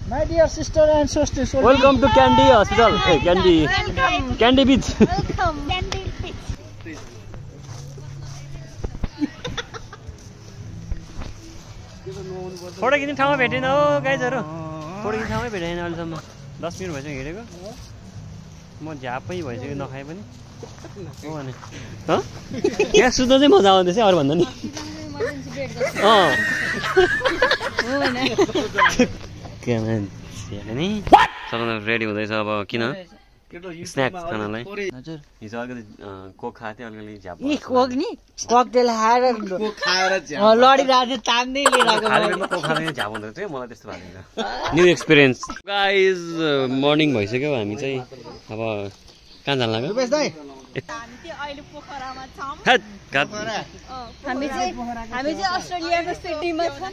My dear sister and sister. Welcome to Candy Hospital. Hey, Candy Beach. Welcome. Candy Beach. Photo खिच्ने ठाउँमा भेटेन हो गाइजहरु photo खिच्ने ठाउँमै भेटेन अहिलेसम्म 10 मिनेट भइसक्यो हिँडेको म झ्यापै भइसक्यो नखाए पनि हो भने यहाँ सुत्न चाहिँ मजा आउँदैछ अरु भन्दा नि के मान्छे नि सबैजना रेडी हुँदैछ अब किन स्न्याक्स खानलाई हजुर हिजो अलिकति कोक खाएको थिएँ अलिकति झ्याप इ कोक नि ककटेल खाएर लडिरहेको तान्दै लिएर आएको कोक खाएर झ्याप हुँदै थियो मलाई त्यस्तो भएको थियो न्यू एक्सपिरियन्स गाइज मर्निङ भइसक्यो हामी चाहिँ अब कहाँ जान लाग्यो हामी चाहिँ अहिले पोखरामा छौं हामी चाहिँ अस्ट्रेलियाको सिडनीमा छौं